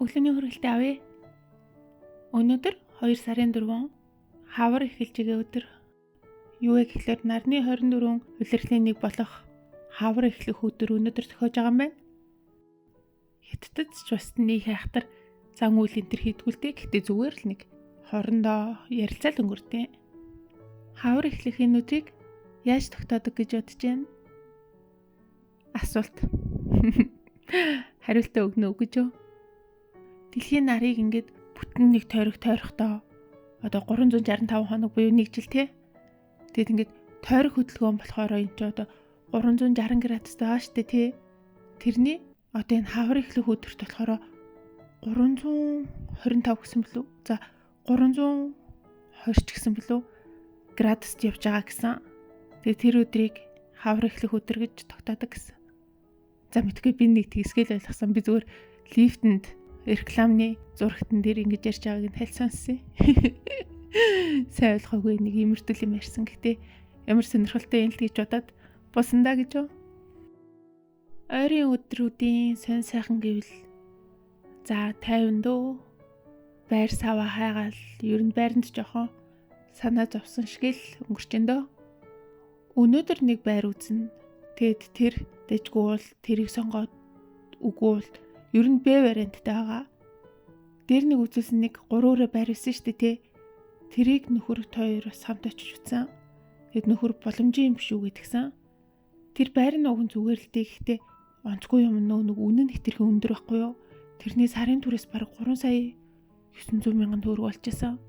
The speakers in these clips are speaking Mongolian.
Өглөөний хүргэлтээ авъя. Өнөөдөр 2 сарын 4 хавар эхэлж байгаа өдөр. Юу вэ гэхлээр нарны 24 улирлын нэг болох хавар эхлэх өдөр өнөөдөр тохиож байгаа юм байна. Хятадд ч бас нэг хайхтар зан үйл энэ төр хийдгүү л дээ. Гэхдээ зүгээр л нэг хорондоо ярилцаал өнгөрдөө. Хавар эхлэх энэ өдрийг яаж тогтоодог гэж бодож байна? Асуулт. Хариултаа өгнө үү гэж юу? Дэлхийн нарыг ингээд бүтэн нэг тойрог тойрохдоо одоо 365 хоног буюу нэг жил те. Тэгэд ингээд тойрог хөдөлгөөн болохоор энэ ч одоо 360 градустай байгаа шүү дээ те. Тэрний одоо энэ хавар эхлэх өдөрт болохоор 325 гэсэн бэлүү? За 320 ч гэсэн бэлүү? Градуст явж байгаа гэсэн. Тэгээ тэр өдрийг хавар эхлэх өдөр гэж тогтоодог гэсэн. За мэдгүй би нэг тийсгээл ойлгосон. Би зүгээр лифтэнд рекламны зурагтан дээр ингэж ярьж байгааг нь хальт сонссон. Сайн ойлгоогүй нэг имэрдэл юм ярьсан. Гэтэ ямар сонирхолтой юм л гэж бодоод бусандаа гэж юу. Ойрын өдрүүдийн сонь сайхан гэвэл за 50 дөө байр саваа хайгаал ер нь байранд жоохон санаа зовсон шиг л өнгөрч ин дөө. Өнөөдөр нэг байр үзнэ. Тэгэд тэр дэжгүй бол тэрийг сонгоод үгүй бол ер нь Б варианттай байгаа. Дээр нэг үзүүлсэн нэг 3 өрөө байр байсан шүү дээ тий. Тэрийг нөхөр хоёр бас хамт очиж үтсэн. Тэгэд нөхөр боломжийн юм биш үү гэдгсэн. Тэр байр нь уг нь зүгээр л дээ. Гэхдээ онцгүй юм нөө нэг үнэн нь хэтэрхий өндөр байхгүй юу? Тэрний сарын түрээс бараг 3 сая 900 мянган төгрөг болчихсон.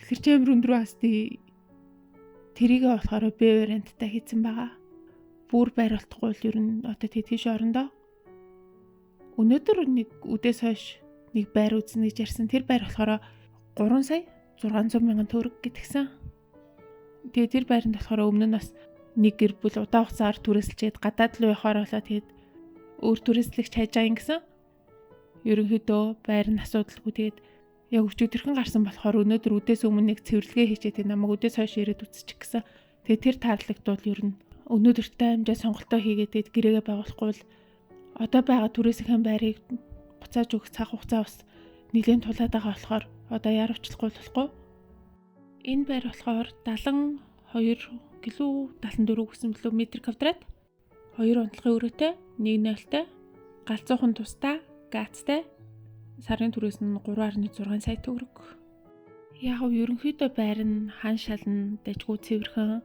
Тэгэхээр ч амар өндөр бас тий. Тэрийгээ болохоор Б варианттай хийцэн байгаа. Бүр байр болтохгүй л ер нь одоо тийш орондоо. Өнөөдөр нэг үдээс хойш нэг байр үзнэ гэж ярьсан. Тэр байр болохоор 3 сая 600 мянган төгрөг гэтгсэн. Тэгээ тэр байранд болохоор өмнө нь бас нэг гэр бүл удаан хугацаар түрээсэлчээд гадаад руу явахаар болоо тэгээд өөр түрээслэгч хайж байгаа юм гэсэн. Ерөнхийдөө байр нь асуудалгүй тэгээд яг өчигдөрхөн гарсан болохоор өнөөдөр үдээс өмнө нэг цэвэрлэгээ хийчээ тэгээд намайг үдээс хойш ирээд үзчих гэсэн. Тэгээд тэр таарлагдвал ер нь өнөөдөртэй хэмжээ сонголтоо хийгээд тэгээд гэрээгээ байгуулахгүй бол одоо байгаа түрээсийн байрыг буцааж өгөх цаг хугацаа бас нэлээд тулаад байгаа болохоор одоо яарвчлахгүй болохгүй. Энэ байр болохоор 72 гэлүү 74 гэсэн билүү метр квадрат. 2 унтлагын өрөөтэй, 1.0-тэй, галзуухан тустай, газтай. Сарын түрээс нь 3.6 сая төгрөг. Яг нь ерөнхийдөө байр нь хан шална, дажгүй цэвэрхэн.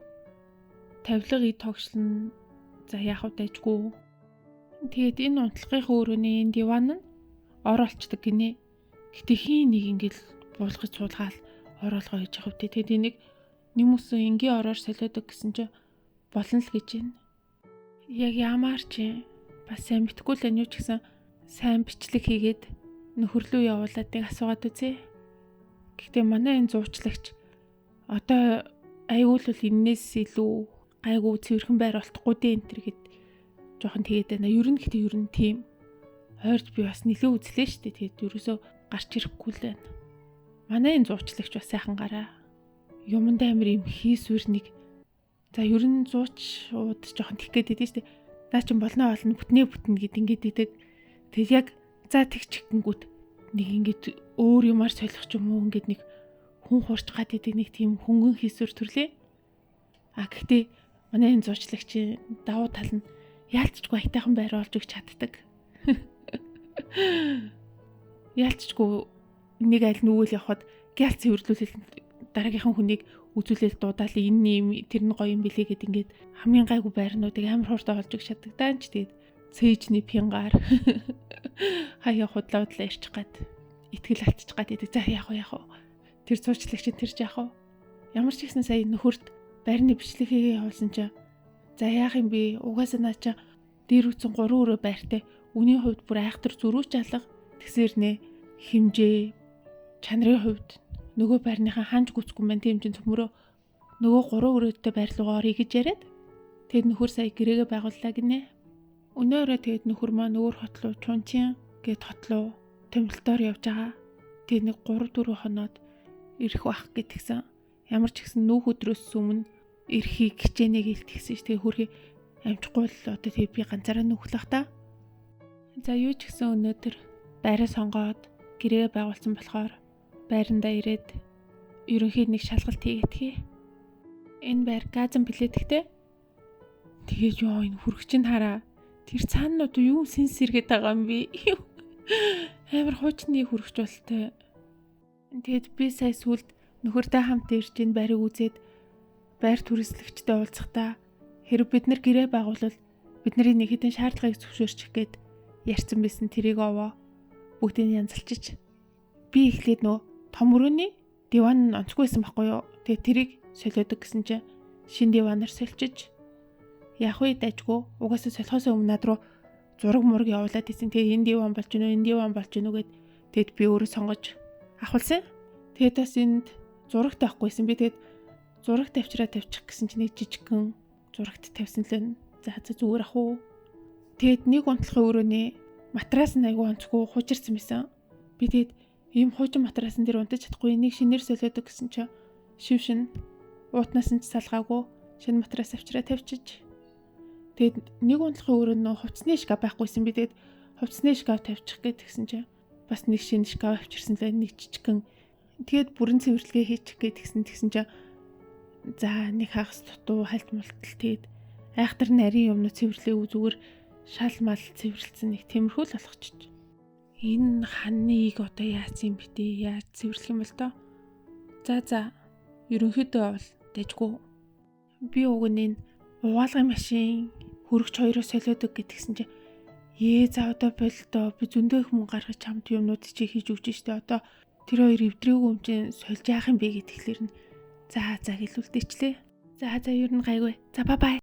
Тавилга ид тогшлно. За яг нь дажгүй. Тэгээд энэ унтлагынхаа өрөөний энэ диван нь ор олчдөг гинэ. Гэтэ хийн нэг ингээл буулгаж суулгаал ороолгоо хийж явах үтэй. Тэгээд энийг нэмүсэн энгийн ороор солиодог гэсэн чи болно л гэж байна. Яг ямаар чи бас сайн мэдгүй л энэ юу ч гэсэн сайн бичлэг хийгээд нөхөрлөө явуулаад нэг асуугаад үзье. Гэхдээ манай энэ зуучлагч одоо аюул бол энээс илүү гайгүй цэвэрхэн байр болтохгүй дээ энэ төр гэд жоохон тэгээд байна. Ер нь гэхдээ ер нь тийм ойрд би бас нэлээд үзлээ шүү дээ. Тэгээд ерөөсөө гарч ирэхгүй л байна. Манай энэ зуучлагч бас сайхан гараа. Юмд амир юм хийсвэр нэг. За ер нь зуучууд жоохон тэгэх гээд байдэн шүү дээ. Наа чин болно болно бүтнээ бүтнэ гэд ингээд идэг. Тэгэл яг за тэгчихэнгүүт нэг ингээд өөр юмар солих ч юм уу ингээд нэг хүн хурч гад идэг нэг тийм хөнгөн хийсвэр төрлөө. А гэхдээ манай энэ зуучлагчийн давуу тал нь яалтчгүй аятайхан байр олж өгч чаддаг. Яалтчгүй нэг аль нүгэл явхад гял цэвэрлүүлэл дараагийнхан хүнийг үзүүлэл дуудаал энэ юм тэр нь гоё юм билээ гэд ингээд хамгийн гайгүй байрнуудыг амар хурдан олж өгч чаддаг даанч. Тэгээд цээжний пингаар хаяа худлаа худлаа ярьчих гад итгэл алдчих гад идэг. За яах вэ яах вэ? Тэр цуучлагч тэр ч яах вэ? Ямар ч ихсэн сая нөхөрт байрны бичлэг хийгээ явуулсан чинь за яах юм бэ? Угаасаа наа чи дээр үтсэн 3 өрөө байртай. Үнийн хувьд бүр айхтар зөрүүч алга. Тэгсээр нэ хэмжээ чанарын хувьд нөгөө байрныхаа хаанч гүцэхгүй мэн тийм чин цөмөрөө нөгөө 3 өрөөтэй байр руугаа оръё гэж яриад тэгээд нөхөр сая гэрээгээ байгууллаа гинэ. Өнөө өрөө тэгээд нөхөр маань өөр хот руу Чунчин гээд хот руу томилтоор явж байгаа. Тэгээд нэг 3-4 хоноод ирэх байх гэтгсэн. Ямар ч гэсэн нүүх өдрөөс өмнө ирэхийг хичээнэ гэлтгсэн ш. Тэгээ хөрхи амжихгүй л одоо тэгээ би ганцаараа нөхлөх та. За юу ч гэсэн өнөөдөр Байраа сонгоод гэрээ байгуулсан болохоор байрандаа ирээд ерөнхийд нэг шалгалт хийгээдхий. Энэ байр газан плетктэй. Тэгээд ёо энэ хүрхчин хараа. Тэр цаана нь одоо юу сэнс сэргээд байгаа юм бэ? Амар хуучны хүрхч болтой. Тэгээд би сая сүлд нөхөртэй хамт ирж энэ байрыг үзээд байр түрээслэгчтэй уулзахдаа хэрэг бид нар гэрээ байгуулвал бидний нэг хэдэн шаардлагыг зөвшөөрчих гээд ярьсан байсан тэрийг овоо бүгдийг янзалчиж би эхлээд нөө том өрөөний диван нь онцгүй байсан байхгүй юу. Тэгээ тэрийг солиодог гэсэн чинь шин диванаар сольчиж яах вэ дайжгүй угаасаа солихоос өмнө над руу зураг мураг явуулаад исэн. Тэгээ энэ диван болж гинөө, энэ диван болж гинөө гэд тэгэд би өөрөө сонгож авахулсан. Тэгээд бас энд зурагт авахгүйсэн. Би тэгээд зурагт авчираа тавьчих гэсэн чинь нэг жижигхэн зурагт тавьсан л байна. За за зүгээр ах уу. Тэгээд нэг унтлахын өрөөний матрас нь айгүй онцгүй хуучирсан байсан. Би тэгээд ийм хуучин матрасан дээр унтаж чадахгүй энийг шинээр солиодог гэсэн чинь шив шин уутнаас нь ч салгаагүй шинэ матрас авчираа тавьчих. Тэгээд нэг унтлахын өрөө нөө хувцсны шкаф байхгүйсэн. Би тэгээд хувцсны шкаф тавьчих гээд тэгсэн чинь бас нэг шинэ шкаф авчирсан л нэг жижигхэн. Тэгээд бүрэн цэвэрлэгээ хийчих гээд тэгсэн чинь за нэг хагас дутуу хальт мултал тэгээд айхтар нарийн юмнууд цэвэрлээгүй зүгээр шал мал цэвэрлсэн нэг тиймэрхүү л болгочих. Энэ ханыг одоо яац юм бэ те? Яаж цэвэрлэх юм бол доо? За ерөнхийдөө бол дэжгүй. Би уг нь энэ угаалгын машин хөрөгч хоёроо солиодог гэдгсэн чинь за одоо болдоо би зөндөө их мөнгө гаргаж чамд юмнууд чи хийж өгч штэ одоо тэр хоёр эвдрээгүй юм чинь сольж яах юм бэ гэдгэлэр нь за гэлүүлдээчлээ. За ер нь гайгүй. За бай бай.